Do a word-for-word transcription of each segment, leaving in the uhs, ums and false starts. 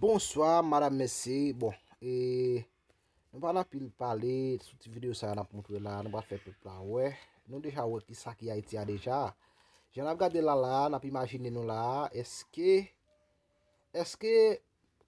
Bonswa, madam, mesye. Bon, e, nou pa nan pil pale sou ti videyo sa a n ap montre la, nou pral fè pèp la wè. Nou deja wè ki sa ki Ayiti a deja. Jan n ap gade la la, n ap imajine nou la, èske, èske,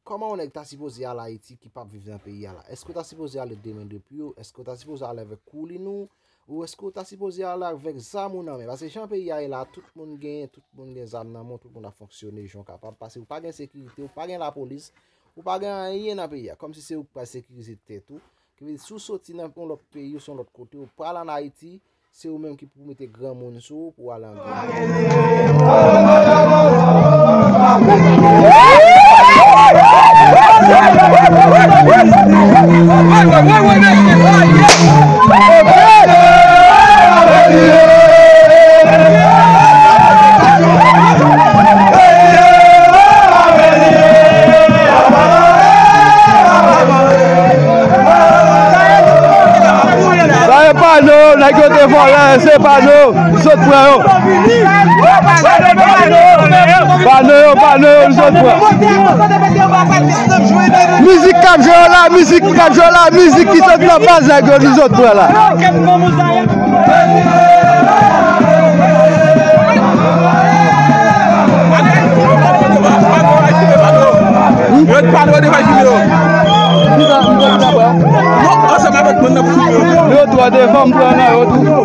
kòman yon nèg ta sipoze al Ayiti ki p ap viv nan peyi a la? Èske w ta sipoze ale de men de pye w? Èske w ta sipoze ale avèk koulin ou? Ou èske w ta sipoze ale avèk zam ou nan men? Paske jan peyi a ye la, tout moun gen, tout moun gen zam nan men w, tout moun ap fonksyone jan w kapab. Paske ou pa gen sekirite, ou pa gen lapolis, ou pa gen anyen nan peyi a. Kòmsi se ou k pral sekirize tèt ou. Ki vle di, si w soti nan yon lòt peyi, ou se yon lòt kote, ou pral ann Ayiti, se ou menm ki pou mete granmoun sou ou pou w al ann. Sa e pano, nèg yo te vòlè, se pano, zòt pran yo. Pano yo, pano yo, zòt pran. Mizik k ap jwe la, mizik k ap jwe la, mizik ki sot nan baz nèg yo, li zòt pran la. Yo t pale yo devan jime yo. Non, ansanm avèk moun nan pou jime yo. Yo twò devan, m pran nan yo tou.